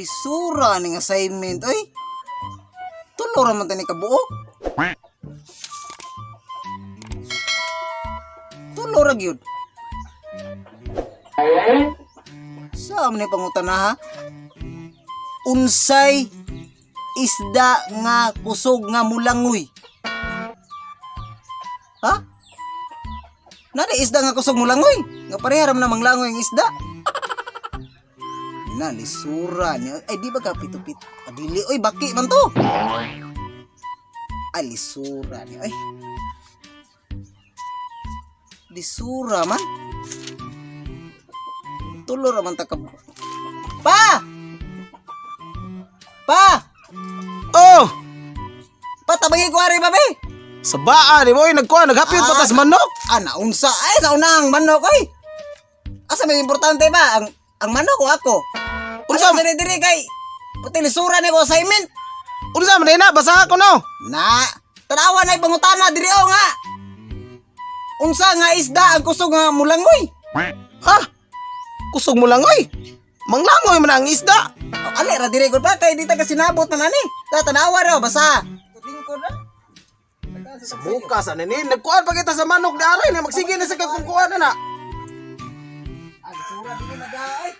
Lisura ning assignment oy. Tulo ra man tani kabuok. Tulo ra gyud. Sa man ni pangutana, ha? Unsay isda nga kusog nga mulangoy? Ha? Nari isda nga kusog mulangoy? Nga pareha ra man na manglangoy ang isda. Na lisura niya. Ay, di ba ka pito-pito? Ah, dili oy, baki man to. Ay, lisura niya. Ay. Lisura man. Tulo ra man ta ka. Pa! Pa! Oh! Patabagi ko ari babe. Sa baa ni boy nagkuha naghapit pa tas manok. Ah, naunsa ay sa unang manok oy. Asa may importante ba ang manok o ako? Unsa- Unsa sa diri kay puti lisura ni ko assignment. Unsa man na basa ko no. Na, tanawa na pangutana diri o nga. Unsa nga isda ang kusog nga mulangoy? Ha? Kusog mo langoy. Manglangoy man ang isda. O, ali ra diri gud ba kay di ta kasinabot man ani. Ta tanawa raw basa. Lingkod ra. Sa bukas ano ni nagkuha pa kita sa manok di aray na magsige na sa kagkukuha na na. Ah, lisura dili na daay.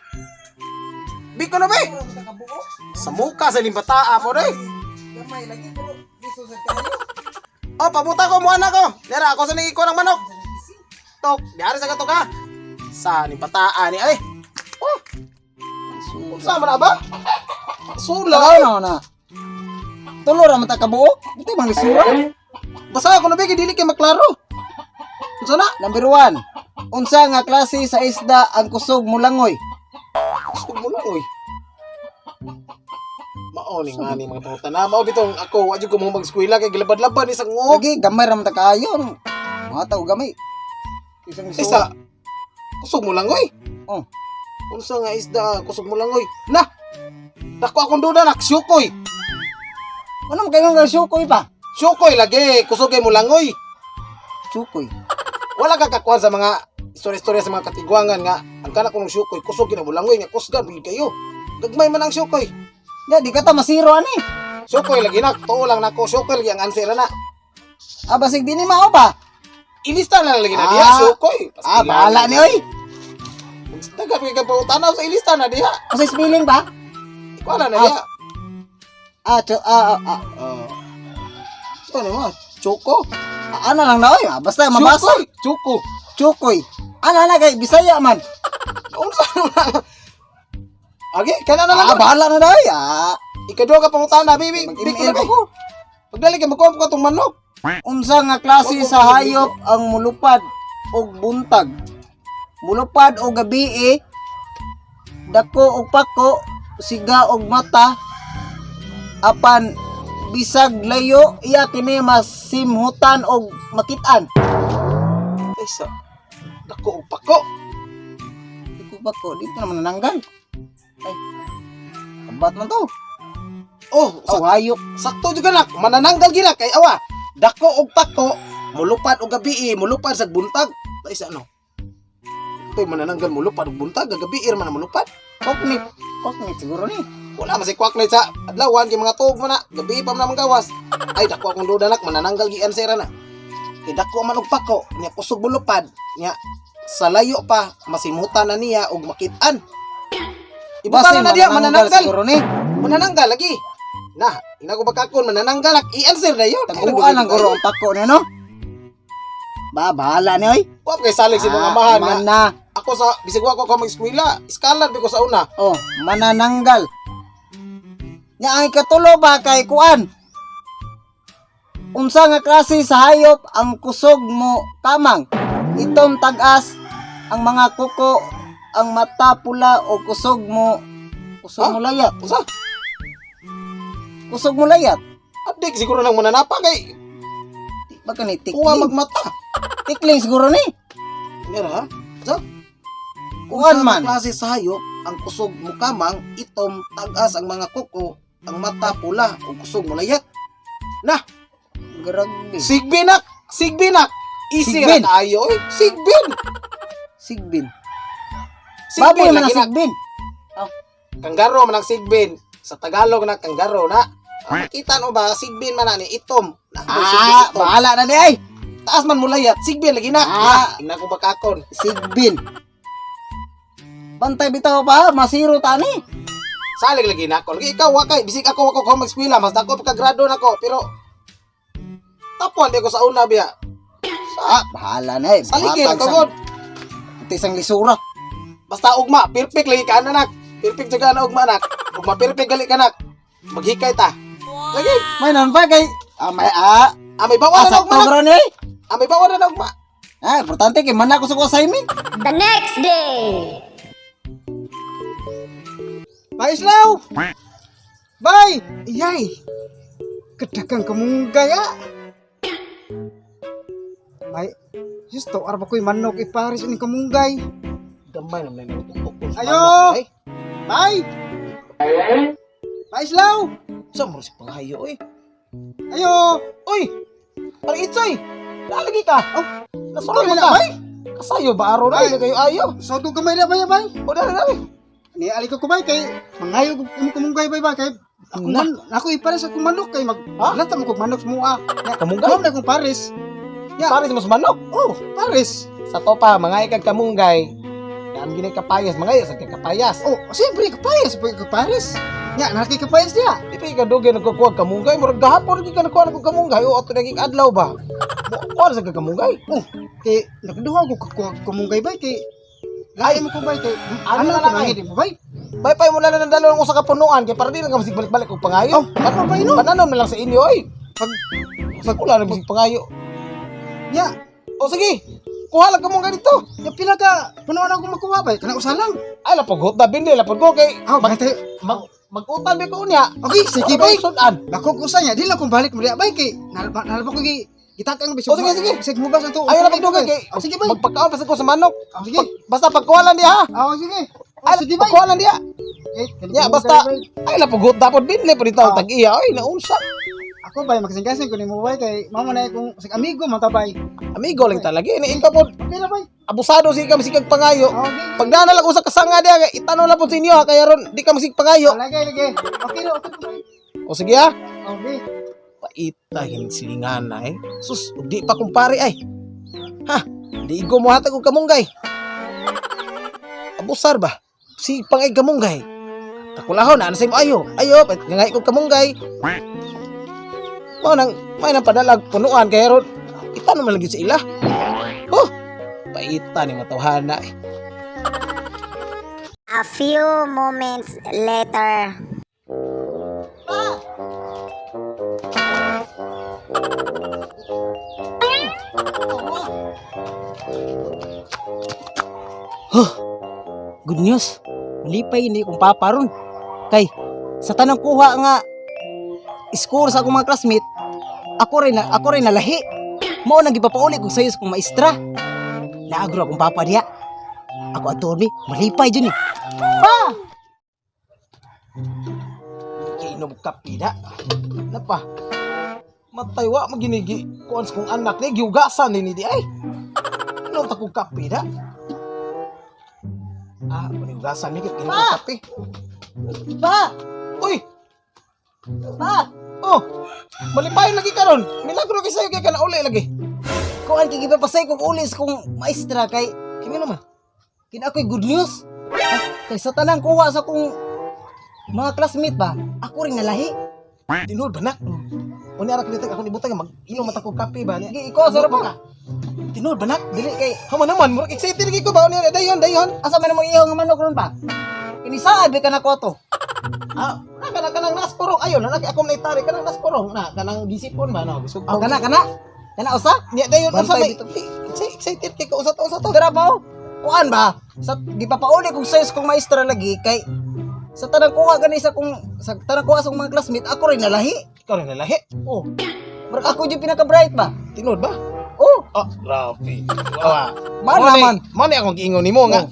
Biko na be. Puro ta kabuo. Sa muka sa ning bataa po day. Gamay lagi pero biso sa kayo. Oh, pabuta ko mo anak ko. Dira ako sa nangikuha ng manok. Tok, di aray sa kato ka. Sa ning bataa ni ay. Oh, unsa man na ba? Sula. Tanaw na na. Tulo ra man ta kabuo. Ito mang lisura. Basa ko na be kay dili kay maklaro. Unsa na? Number 1. Unsa nga klase sa isda ang kusog mulangoy? Kusog mo lang, oy. Mao ni nga ni mga pangutana. Mao bitong ako, wa jud ko mo mag-eskwela kay gilabad-labad ni sa ngog. Lagi gamay ra man ta kaayo. Mga tao gamay. Isang Isa. lisura. Kusog mo lang, oy. Oh. Unsa nga isda kusog mo lang, oy. Na. Dako akong duda nak syukoy. Ano man kayo nga sukoy pa? Syukoy lagi, kusog kay mo lang, oy. Sukoy. Wala ka kakuan sa mga istorya-istorya sa mga katigwangan nga ang kanak kong syukoy kusog kina mo langoy nga kusgan bigid kayo. Gagmay man ang syukoy. Ya, di ka ta masiro ani. Syukoy lagi nak, tuo lang nako syukoy lagi ang answer na. Ah, basig di ni mao ba? Ilista na lang lagi na diha Ah. syukoy. Ah, bahala ni oy. Dagat kay ka tanaw sa ilista na diha. Kasi spelling ba? Ikuha na diha. Ah, cho, ah, ah, ah, Oh. So ano mo? Choco. Ah, ano lang na oy, ah, basta mabasa. Choco. Choco. Chukoy. Ano na kay Bisaya man. Unsa na? Agi, kana na lang. Ah, bahala na daw. Ah, Ikaduha ka pangutana, baby. mag-email pa ko. Pagdali kay magkuha ko tong manok. Unsa nga klase sa hayop ang mulupad og buntag? Mulupad og gabi, dako og pako, siga og mata, apan bisag layo iya kini masimhutan og makitaan. Ay sa dako og pako. Dako pako dito naman nananggal. Ay. Kabat man to. Oh, Oh, hayop. Sakto jud kanak, manananggal gina kay awa. Dako og pako, mulupad og gabi, mulupad sa buntag. Ay sa ano? Toy manananggal mulupad og buntag, gabi man ang mulupad. Koknit. Koknit siguro ni. Wala man si kwak sa adlawan kay mga tuog man na, gabi pa man ang gawas. Ay dako akong duda nak, manananggal gi ansera na. Kay dako man og pako, nya kusog mulupad, nya sa layo pa masimutan na niya og makit-an. Ibutan na diya manananggal. Siguro ni. Manananggal lagi. Na, ina ko bakakon manananggal ak i-answer na yun. Taguan ang guro ang pako ni no. Ba bahala ni oy. Wa pa kay salig si mga amahan nga. Mana. Ako sa bisag wa ko ako mag-eskwela, iskalan bi ko sa una. Oh, manananggal. Nya ang ikatulo ba kay kuan? Unsa nga klase sa hayop ang kusog mo kamang? Itom tag-as ang mga kuko, ang mata pula o kusog Ha? mo layat. Usa? Kusog mo layat. Adik siguro nang mananapa kay Di ba kani kuha tikling? magmata. Tikling siguro ni. Ngara ha? Usa? Kuan Unsa nga man. klase sa hayop ang kusog mo kamang, itom tag-as ang mga kuko, ang mata pula ug kusog mo layat. Na, Grabe. sigbinak, sigbinak. Easy ra Sigbin. kaayo oy. Sigbin. Sigbin. Sigbin Baboy man lagi ang na. sigbin. Kanggaro man ang sigbin. Sa Tagalog na kanggaro na. Ah, makita no ba sigbin man na ni itom. Na, may sigbin Ah, itom. bahala na di ay. Taas man mulayat, sigbin lagi na. Ah. Tingnan ko bakakon. Sigbin. Bantay bitaw pa, masiro tani. Salig lagi na ako. Lagi ikaw wa kay bisig ako wa ko ko mag-eskwela, mas dako pa ka grado nako, pero tapon di ko sa una biya. Ah, bahala na eh. Saligin Hatag ako sa- god. Ito isang lisura. Basta ugma, perfect lagi ka anak. Perfect jud na ugma anak. Ugma perfect gali ka anak. Maghikay ta. Lagi. May nan pa kay ah, may ah. Ah, may bawa na Asa ugma. Anak. to ni? Ah, may bawa na ugma. Ah, importante kay man ako sa ko assignment. The next day. Paislaw! Bay! Iyay! Kadagang kamunggay ah! Bay, justo, arba ko'y manok iparis ini kamunggay. Gamay naman na tuktok. Ayo! Bay! Paislaw! Sa mo si panghayo oy. Ayo! Oy! Parang itsoy. Lalagi ka. Oh, Nasulod Gamay mo na, ka. bay. Kasayo ba araw na Bay. kayo ayo. So, doon kamay na bay, bay. O dali dali. Ni ali ko kubay kay mangayo ko imo kamunggay bay ba kay ako Na. man ako ipares akong manok kay mag Ha? lata mo kog manok sa mua. Kamunggay? Huwag na akong pares. Ya. Pares mo sa manok. Oh, pares. Sa topa, mga ikag kamunggay. Daan gini kapayas, mga iya sa kapayas. Oh, siyempre kapayas, pag kapares. Nya, naki kapayas niya. Di pa ikaw dugay nagkukuha kamunggay, murag gahapon lagi ka nakuha ng kamunggay, o ato naging adlaw ba? Kuha sa kamunggay. Oh, kay nagduha ko kakuha kamunggay bay kay lain mo ko bay kay Ano ano na ko lang, ay? di mo bay? Bay pay mo na lang ng dalawang usa ka punuan kay para di lang ka masig balik-balik og pangayo. Oh, ano ba no? Pananom na lang sa inyo oy. Pag Pag wala na masig pangayo. nya, O sige, kuha lang kamunggay dito. nya pila ka punuan ako makuha bay kana usa lang. Ay la paghot na bindi la pud ko kay Ah, mag, bay tayo. mag mag-utan bi ko unya. Okay, sige bay. Sudan. Bako ko sa nya, di lang kung balik mo diya bay kay nalba nalba ko gi gitakang bisog. Oh, sige, sige. Sig mo ba sa to? Ayaw na pagdugay kay Oh, sige bay. Magpakaon pa sa ko sa manok. Oh, sige. Pag, basta pagkuha lang diha. Oh, sige. Oh, Ay, sige bay. pagkuha lang diha. Eh, Nya basta ay la paghot dapat binli pud dito Ah. tag iya oy naunsa. Ako bay makasing-kasing ko nimo bay kay mamo na kung sig amigo man ta bay. Amigo lang talaga ini ikaw pod Okay na bay. abusado si ikaw masigag pangayo. Oh, okay. Pagdana lang usa kasanga diha kay itanon lang pod sa inyo ha kaya ron di ka masig pangayo. Oh, lagi lagi. Okay na, okay na bay. O sige ha. Okay. Paita yung silingan na eh. Sus, ug di pa kumpare ay. Ha, di ko mohatag og kamunggay. Abusar ba? Si pangay kamunggay. Takulahon na sa imo ayo. Ayo, pait ngangay kog kamunggay. Mao nang may nang padalag punuan kay ron itanom man lagi sa ila. Oh, paita ni matawhana eh. A few moments later. Good news. Malipay ni kong papa ron. Kay sa tanang kuha nga score sa akong mga classmate, ako rin nalahi. Mao nang gipapauli kong sayo sa kong maestra. Naagro akong papa diya. Ako ato ni, malipay jud ni. Pa! Inom kape na. Napa? Matay wa maginigi kuan sa kong anak ni giugasan ni di ay. Inom ta kong kape na. Ah, kung giugasan ni kay inom Pa! kape. Pa! Uy, Pa! oh. Malipayon lagi karon. Milagro kay sayo kay kana uli lagi. Kuan kay gipapasay kong uli sa kong maestra kay Kini naman. kin ako'y good news. Ah, kay sa tanang kuha sa kong mga classmate ba, ako rin nalahi. Tinuod ba nak? Unya ra kinitag ako nibutang mag inom mata kog kape ba niya. Sige, ikaw sa ba? Tinuod ba nak? Dili kay Hama naman, murag excited lagi ko ba unya dayon dayon. asa man mo ihaw nga manok ron ba? Kinisaad ba ka na ko to? Ah, na kana kanang naskurong ayon na ako na itari kanang naskurong na kanang gisipon ba no gisugpon. Oh, kana kana. Kana usa? Niya dayon unsa Bantay may dito. excited kay ka usa to usa to. Tara pa oh. Kuan ba? Sa gipapauli kong sayo sa kong maestra lagi kay sa tanang kuha gani sa kong sa tanang kuha sa kong mga classmate, ako rin nalahi. Ikaw rin nalahi. Oh. Murag ako yung pinaka-bright ba? Tinuod ba? Oh, Oh, grabe. Wa. Man naman. Mo ni akong giingon nimo nga. Oh.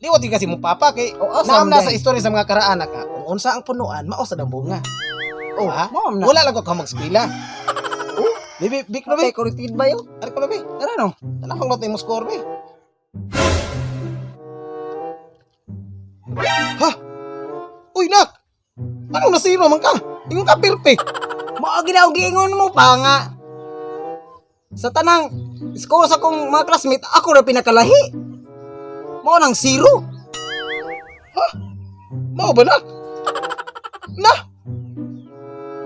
Liwat gyud kasi mong papa kay Oh, asa naam na man sa day? istorya sa mga karaan ka. Kung unsa ang punuan, mao sa bunga. Oh, Ha? mao na. Wala lang ko ka magskwela. Oh, bibi bik na bi. Okay, corrected ba yun? Ari ko na bi. Tara no. Tanawang lot mo score bi. Ha? Uy, nak! Anong na-zero man ka? Ingon ka perfect. Mao ginaw giingon mo pa nga sa tanang score sa akong mga classmate, ako ra pinakalahi. Mao nang zero. Ha? Mao ba nak? Na!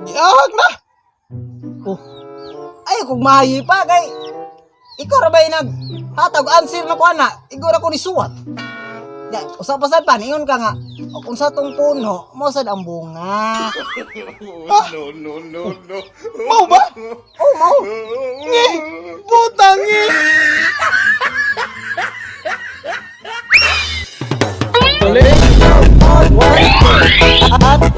Giahag na! Oh. Ay kung mahayi pa kay ikaw ra bay nag hatag answer na ko ana, ikaw ra ko ni suwat. Ya, usa pa sad pa ingon ka nga, og unsa tong puno, mao sad ang bunga. Ha? Mao ba? Oh, mao. Nge! Putang nge! At